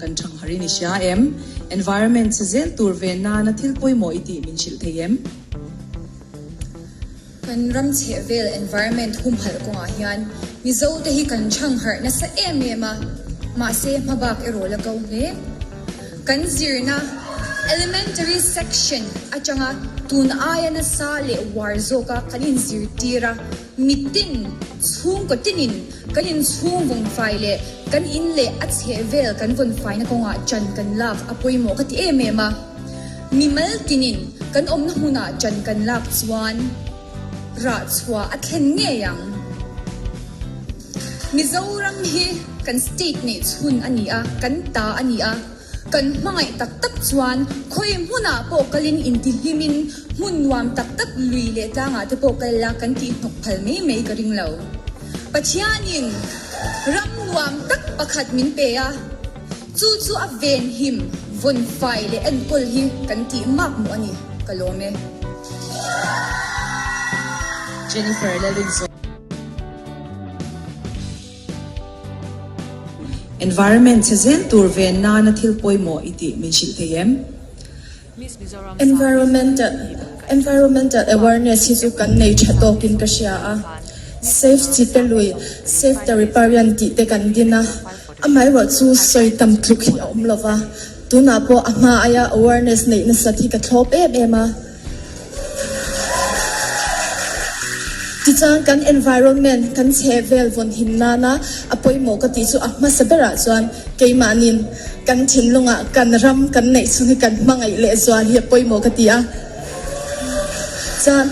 kan thang harin i hria em? Environment chhe zel tur ve nana thil pawimawh i tih min hrilh thei em? Kan ram chhehvel environment humhalh kawngah hian Mizo te hi kan thang harh nasa em em a, mahse hmabak erawh la ko hle. Kan zirna Elementary section atanga tun aia nasa leh uar zawka kan inzirtir a, mitin chhungkaw tinin kan inchhung vawnfai leh kan in leh a chhehvel kan vawnfaina kawngah ṭan kan lak a pawimawh ka ti em em a. Mimal tinin kan awmna hmunah ṭan kan lak chuan rah chhuah a thlen ngei ang. Mizoram hi kan state neih chhun a ni a, kan ta a ni a, kan hmangaih tak tak chuan khawi hmunah pawh kalin intihlimin hmun nuam tak tak lui leh tlangah te pawh kal ila kan tihhnawk phal mai mai ka ring lo. Pathianin ram nuam tak pakhat min pe a. Chu chu a venhim, vawnfai leh enkawl hi kan tih mak mawh a ni, ka lawm e. Jennifer Lalrinsaw. Environment chhe zel tur ven nana thil pawimawh i tih min hrilh thei em? Environmental Environmental awareness hi chu kan nei tha tawkin ka hria a. Save Chite Lui, Save the Riparian tih te kan din a. Amaherawh chu sawi tam tluk hi a awm lo va, tunah pawh a hma aia awareness neih nasat hi ka thlawp em em a. Tichuan kan environment, kan chhehvel vawnhim nana a pawimawh ka tih chu a hmasa berah chuan keimahnin kan thinlungah kan ram kan neih chhung hi kan hmangaih lehzual hi a pawimawh ka ti a. Chuan.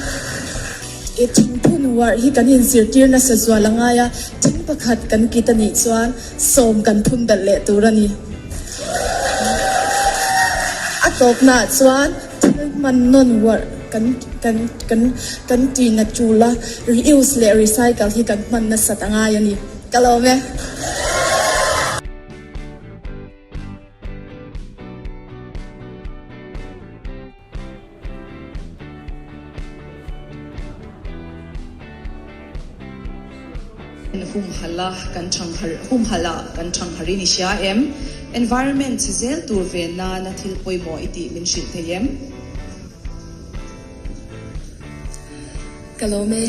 I thingphun uarh hi kan inzirtir nasa zual a ngai a, thing pakhat kan kit a nih chuan sawm kan phun belh leh tur a ni. A tawpnaah chuan thil hman nawn uarh kan kan kan kan ti na tul a, reuse leh recycle hi kan hman nasat a ngai a ni. Ka lawm e. Humhalh a kan thangharh humhalh a kan thangharh in i hria em? Environment chhe zel tur ve nana thil pawimawh i tih min hrilh thei em? Ka lawm e.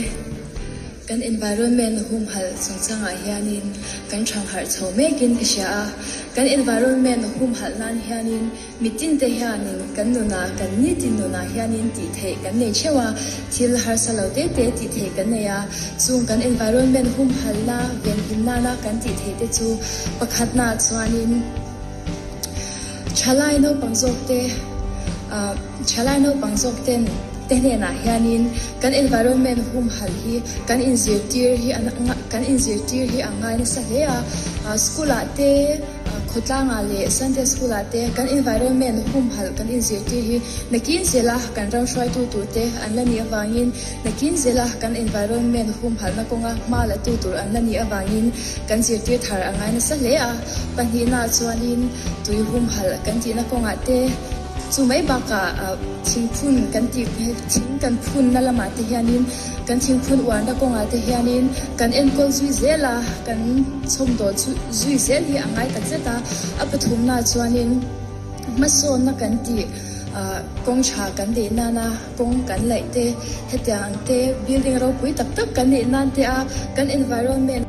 Kan environment humhalh chungchangah hianin kan thangharh chho mekin ka hria a. Kan environment humhalh nan hianin Mitin te hianin kan nunah, kan nitin nunah hianin tih theih kan nei theuh a, thil harsa lo te te tih theih kan nei a, chung kan environment humhalna, venhim nana kan tih theih te chu pakhatnaah chuanin thalai naupang zawk te, thalai naupang zawk ten te hnenah hianin kan environment humhalh hi kan inzirtir hi kan inzirtir hi a ngai nasa hle a, school ah te, Khawtlangah leh Sunday School ah te kan environment humhalh kan inzirtir hi nakin zela kan ram hruaitu tur te an la nih avangin nakin zela kan environment humhalhna kawnga hma la tu tur an la nih avangin kan zirtir thar a ngai nasa hle a. Pahnihna chuanin tui humhalh kan tihna kawngah te chu mai bakah thingphun kan tih thing kan phunna lamah te hianin Kan thingphun uarna kawngah te hianin kan enkawl zui zel a, kan chhawmdawl zui zel hi a ngai takzet a. A pathumnaah chuanin hmasawnna kan tih kawng tha kan neih nana kawng kan laih te, hetiang ang te building ropui tak tak kan neih nan te a kan environment.